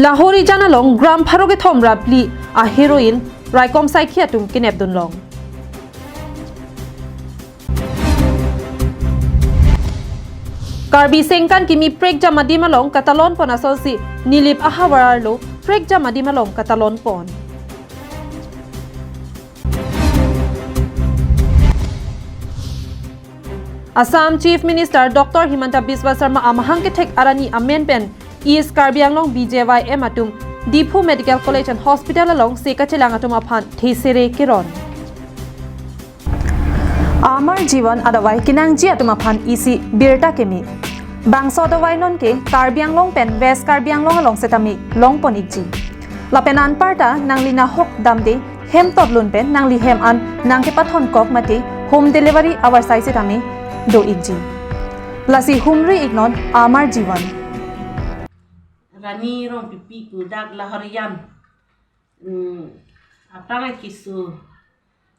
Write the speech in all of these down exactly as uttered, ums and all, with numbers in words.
Lahorijan along gram pharo kethom ra phli a heroin raikom saikhi atum kenep dunlong. Karbi Sengkan kimi prekjam adim along katalon pon asonsi Nilip ahavar arlo prekjam adim along katalon pon. Assam Chief Minister Doctor Himanta Biswa Sarma amahang kethek arni amen pen East Karbi Anglong B J Y M atum Diphu Medical College and Hospital along se kachelang atum aphan thesere keron. Amar Jivan adavai kenangji atum aphan isi birta keme. Bangso adavai nonke Karbi Anglong pen West Karbi Anglong along setame longpon ikji. Lapen anparta nangli nahok damde hem totlun pen nangli hem an nangkepathon kok mate home delivery avarsai setame do ikji. Lasi humri iknon Amar Jivan. Rani Rongpipi pu dak Lahorijan. Hmm, aphrang keso.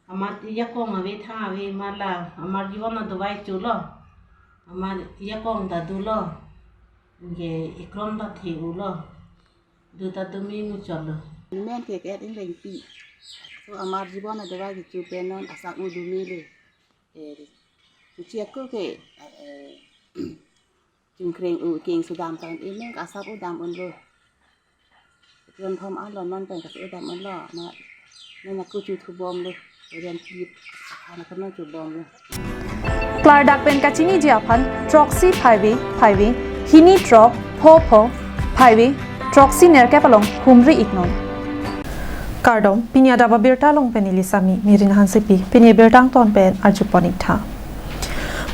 Amat yakong ave thang ave mala. Amar Jivan adavai cholo. Amar yakong ta dolo. Ke ekron ta the ulo. Du ta dumi muchotlo. Amen ke ke ingleng pi. So Amar Jivan adavai kecho pen non asap u dumi le. Eh, kecho ako ke, eh, chungkreng u keng sudam tan amen asap u dam unlo. Ron thom anlo non pen kasu dam anlo na na na kuchu thu bomlo. Ren kip ana kono chu bomlo. Klardak pen kachiniji aphan throksi phaive phaive hini throk pho pho phaive throksi nerkep along humri iknon. Kardom, pini adap abirta along pen neli Sami Mirin Hansepi, pini birta angton pen arjupon iktha.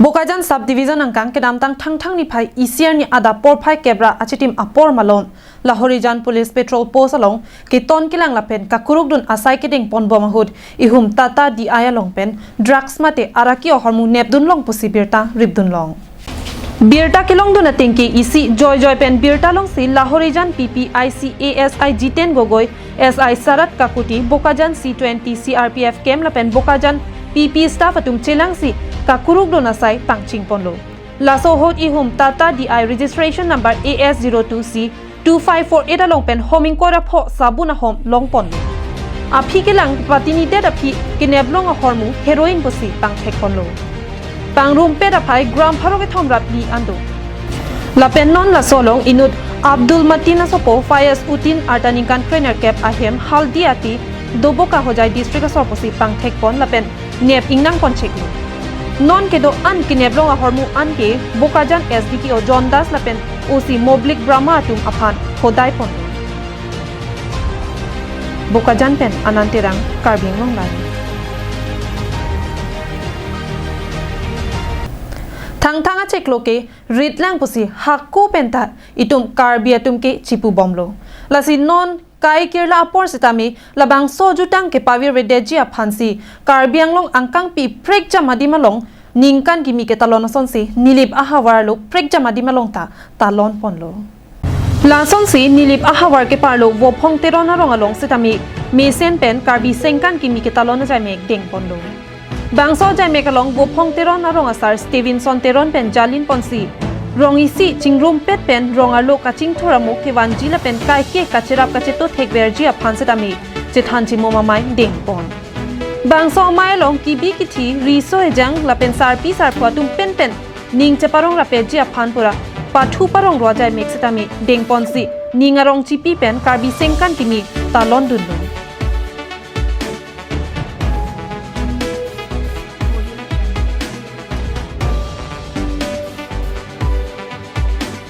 Bokajan Subdivision angkang kedamtang Thangthang niphai isi arni adap porphai kep ra achitim apor malom Lahorijan Police Patrol Post along keton kelang lapen kakuruk dun asai kedeng pon bom ahut ihum Tata D I along pen drugs mate araki ahormu nep dunlong pusi birta rip dunlong. Birta kelong dun atengke isi joijoi pen birta longsi Lahorijan P P I C A S I Jiten Gogoi, S I Sarat Kakuti, Bokajan C twenty C R P F camp lapen Bokajan P P staff atum chelangsi kakuruk dun asai pangching ponlo. Laso ahut ihum Tata D I registration number A S zero two C two five four eight along pen hom ingkoi ra pho sabun ahom longpon. Aphi kelang patinidet aphi keneplong ahormu heroin pusi pangthek ponlo. Pangrumpet aphai gram pharo kethom ra phli an do. Lapen non laso along inut Abdul Matin asopo Fayaz Utin arta ningkan krenerkep ahem Haldia Ati Doboka Hojai district asor pusi pangthek pon lapen nep ingnang pon cheklo. Non kedo-an keneplong ahormu anke Bokajan S D P O John Das lapen O C Moblik Brahma atum aphan hodai ponlo. Bokajan pen Anand Terang, Karbi Anglong Live. Thangthang achiklo ke ritlang pusi hako penta itum Karbi atum ke chipu bomlo. Lasi non kai kirla apor sitame labangso jutang kepavir vedeji aphansi Karbi Anglong angkangpi prekjam adim along ningkan kimi ketalon asonsi Nilip ahavar arlo prekjam adim along ta talon ponlo. Lasonsi Nilip ahavar keparlo Vophong Teron arong along sitame mesen pen Karbi Sengkan kimi ketalon ajaimek deng ponlo. Bangso ajaimek along Vophong Teron arong asar Stevenson Teron pen jalin ponsi rong isi chingrumpet pen rong arlo kachingthur amo kevanji lapen kaike kacherap kacheto thekverji aphan sitame chethan chimum amei deng pon. Bangso amei along kibi kithi riso ejang lapen sarpi sarpo atum penpen ning cheparong rapetji aphan pura pathu parong ro ajaimek sitame deng ponsi ning arong chipi pen Karbi Sengkan kimi talon dunlo.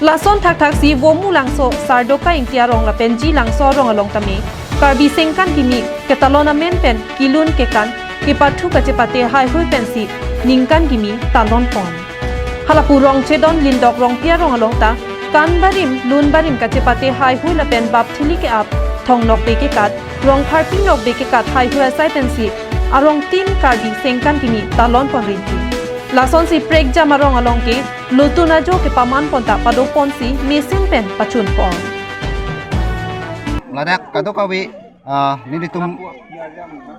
Lason thakthaksi Vomu Langso, Sardoka Ingti arong lapen Ji Langso arong along tame Karbi Sengkan kimi ketalon amen pen kilun kekan kepathu kachepate haihui pensi ningkan kimi talon pon. Halapu Rongchedon Lindok Rongpi arong along ta kan barim lun barim kachepate haihui lapen bap thili ke-ap thong nokbe kekat rong pharpi nokbe kekat haihui asai pensi arong tin Karbi Sengkan kimi talon pon rinti. Lasonsi prekjam arong along ke lotun ajo kepaman pon ta pado ponsi mesen pen pachun pon. Ladak kadokave, ah, nelitum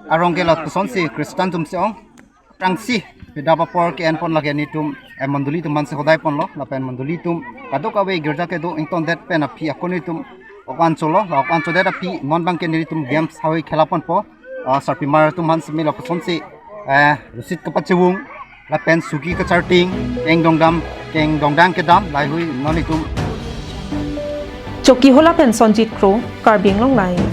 arong ke lapuson si Christian atum si ong. Aphrangsi pida apor ke-en pon lake nelitum, eh, mondoli atum mansi hodai ponlo, lapen mondoli atum kadokave girja kedo ingtondet pen aphi ako nelitum Ok an cholo, la ok an chodet aphi non abangke nelitum games hawai khela ponpo. Ah, sarpimar atum aphan semi lapuson si, eh, rusit kapachevung, lapen suki kacharting, keng dongdam, keng dongdang kedam, laheihui non itum. Chokihola pen Sonjit Kro, Karbi Anglong Live.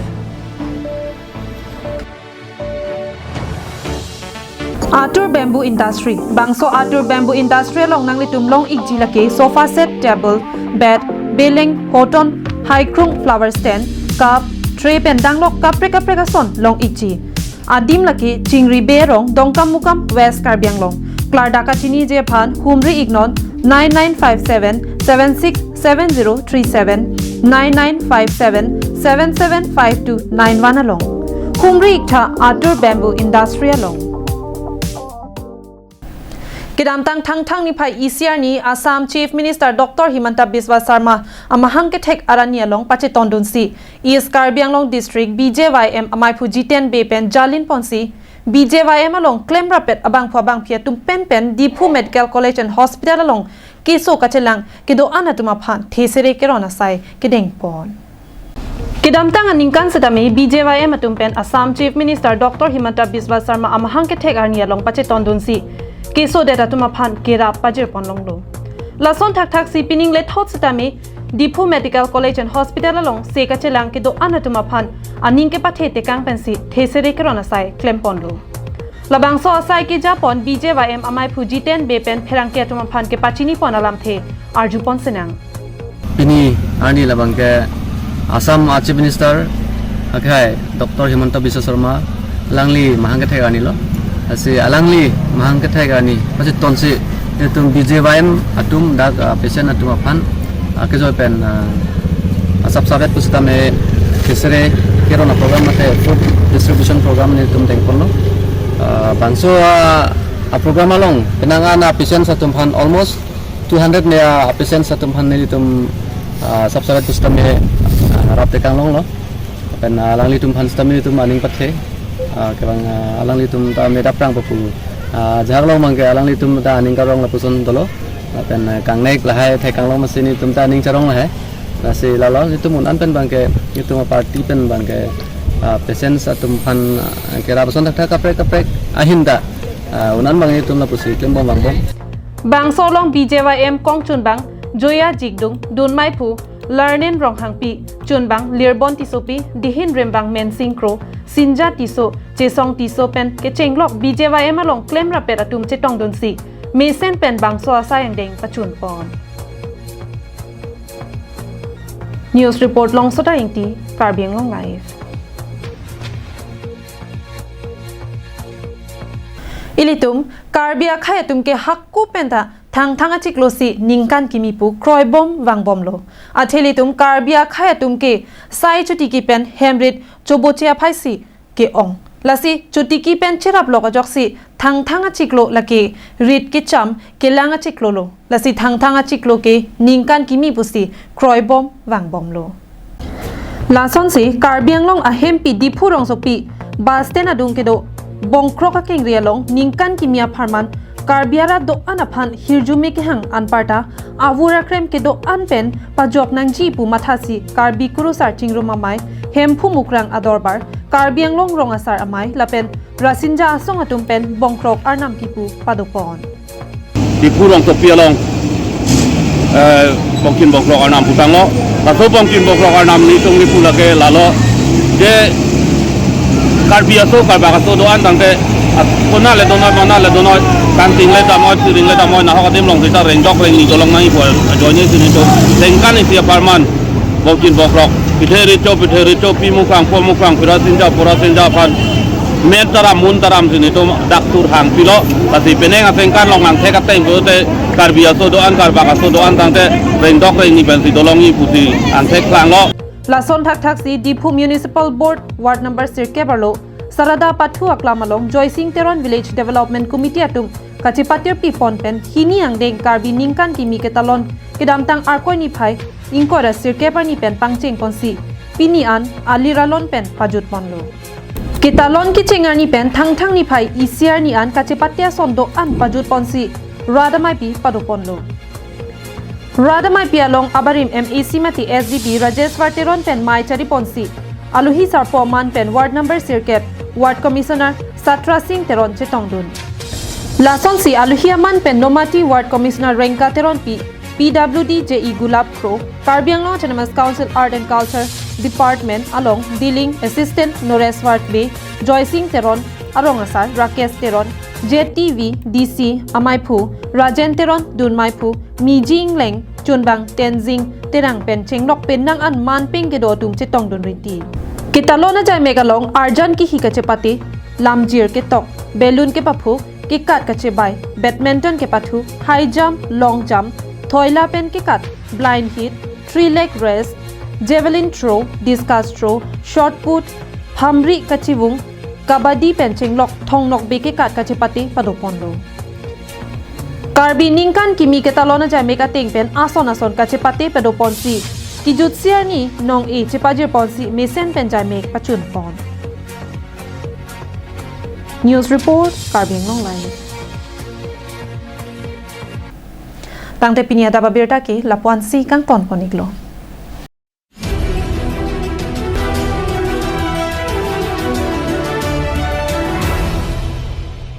Atur Bamboo Industry. Bangso Atur Bamboo Industry along nanglitum long-ikji lake sofa set, table, bed, beleng, hoton, haikrung, flower stand, cup, tray pen danglok kaprek kaprek ason long-ikji. Adim lake Chingri Bey arong, Dongkamukam, West Karbi Anglong. Klardak kachiniji aphan humri-iknon nine nine five seven seven six seven zero three seven, nine nine five seven seven seven five two nine one along. Humri-iktha Atur Bamboo Industry along. Kedamtang Thangthang niphai isi arni Assam Chief Minister Doctor Himanta Biswa Sarma amahang kethek arni along pachetondunsi East Karbi Anglong District B J Y M amaiphu Jiten Bey pen jalin ponsi B J Y M along klemrappet abangphu abangphi atum penpen Diphu Medical College and Hospital along keso kachelang kedo-an atum aphan thesere keron asai kedengpon. Kedamtang aningkan setame B J Y M atum pen Assam Chief Minister Doctor Himanta Biswa Sarma amahang kethek arni along pachetondunsi kesodet atum aphan kerap pajirpon longlo. Lason thakthaksi pining lethot setame Diphu Medical College and Hospital along se kachelang kedo-an atum aphan aning kepathe tekang pensi thesere keron asai klemponlo. Labangso asai kejapon B J Y M amaiphu Jiten Bey pen pherangke atum aphan kepachinipon alamthe arjupon sinang. Pini arni labangke Assam a Chief Minister akhai Doctor Himanta Biswa Sarma alangli mahang kethek arni lo. Lasi alangli mahang kethek arni pachetonsi itum B J Y M atum dak, ah, patient atum aphan, ah, kejoi pen, ah, asap sapet pusitame thesere keron a-program mate food distribution program nelitum dengponlo. Ah, bangso, ah, a-program along penang an a-patients atum aphan almost two hundred me a-patients atum aphan nelitum, ah, asap sapet pusitame, ah, rap tekang longlo. Pen, ah, alanglitum aphan sitame itum aning pathe, ah, kevang, ah, alanglitum ta medap rang papu. Ah, jahak long abangke alanglitum ta aning karong lapuson dolo. Lapen, ah, kangnek lahai thekang long masi nelitum ta aning charong lahai. Lasi lalo itum un-an pen abangke itum a-party pen abangke, ah, patients atum aphan, ah, kerap ason thakthak kaprek kaprek ahin ta, ah, un-an abang itum lapusi klembom vangbom. Bangso along B J Y M kongchunbang Joya Jigdung, dunmaiphu Larnen Ronghangpi, chunbang Lirbon Tissopi, dihin rimbang Mensing Kro, Sinja Tisso, Chesong Tisso pen kechenglok B J Y M along klemrappet atum chetongdunsi mesen pen bangso asai angdeng pachunpon. News report Longsota Ingti, Karbi Anglong Live. Ilitum Karbi akhai atum ke hako penta Thangthang achiklo si ningkan kimi pu kroibom vangbomlo. Athe ilitum Karbi akhai atum ke sai chotiki pen hemrit choboche aphaisi ke-ong. Lasi chotiki pen cheraplok ajoksi Thangthang achiklo lake rit kecham kelang achiklolo. Lasi Thangthang achiklo ke ningkan kimi pusi kroibom vangbomlo. Lasonsi Karbi Anglong ahempi Diphu rongsopi bus stand adung kedo Bongkrok akengri along ningkan kimi apharman Karbi arat do-an aphan hirjume kehang anparta avur akrem kedo-an pen pajok nangji pu mathasi Karbi Kurusar Chingrum Amei, Hemphu Mukrang Adorbar, Karbi Anglong Rong Asar Amei lapen Rasinja Asong atum pen Bongkrok arnam kipu padopon. Diphu rongsopi along, eh, Bongkin Bongkrok arnam putanglo. Laso Bongkin Bongkrok arnam nelitum kipu lake lalo. Je Karbi aso, Karbak aso do-an tangte, at-, konat le donoi, konat le donoi, kanting le damnoi, siring le damnoi, nahok adim along sita rengdok rengni dolong nangji pu ajoine si nelitum ningkan isi apharman Bongkin Bongkrok, pithe richo, pithe richo, pi Mukrang, po Mukrang, pi Rasinja, po Rasinja aphan men taram, mun taram si nelitum dak tur hangpilo. Lasi penang aningkan along angthek ateng pulote Karbi aso do-an, Karbak aso do-an tangte rengdok rengni pensi dolongji pusi angthek klanglo. Lason thakthaksi Diphu Municipal Board Ward number sirkep arlo Sarada Pathu aklam along Joysing Teron Village Development Committee atum kachepatirpipon pen hini angdeng Karbi ningkan kimi ketalon kedamtang Arkoi niphai ingkoi ra sirkep arni pen pangchengponsi pini an alir alon pen pajutponlo. Ketalon kecheng arni pen Thangthang niphai isi arni an kachepate ason do-an pajutponsi rat ameipi padoponlo. Rat amaipi along abarim M A C mate S D P Rajesh Teron pen mei chari ponsi alohi sarpo aman pen ward number sirkep ward commissioner Satra Singh Teron chetongdun. Lasonsi alohi aman pen Nomati ward commissioner Rengka Teronpi, P W D J E Gulab Kro, Karbi Anglong Autonomous Council Art and Culture Department along Dealing Assistant Noresh Warkbe, Joy Singh Teron, Arong Asar Rakesh Teron, J T V D C amaiphu Rajen Teron, Dun Maiphu, Miji Ingleng, Chunbang Tenzing Terang pen chenglok pen nang an manpeng kedo atum chetongdun rinti. Ketalon ajaimek along arjan kihi kachepate, lamjir ketok, balloon kepaphuk, kekat kachebai, badminton kepathu, high jump, long jump, thoila pen kekat, blind hit, three leg race, javelin throw, discus throw, shot put, hamri kachivung, kabaddi pen chenglok thongnokbe kekat kachepate padoponlo. Karbi ningkan kimi ketalon ajaimek ateng pen ason ason kachepate padoponsi kijutsi arni nong-e chepajirponsi mesen pen jaimek pachunpon. News report, Karbi Anglong Live. Tangte pini adap abirta ke lapu-ansi kangtonpon-iklo.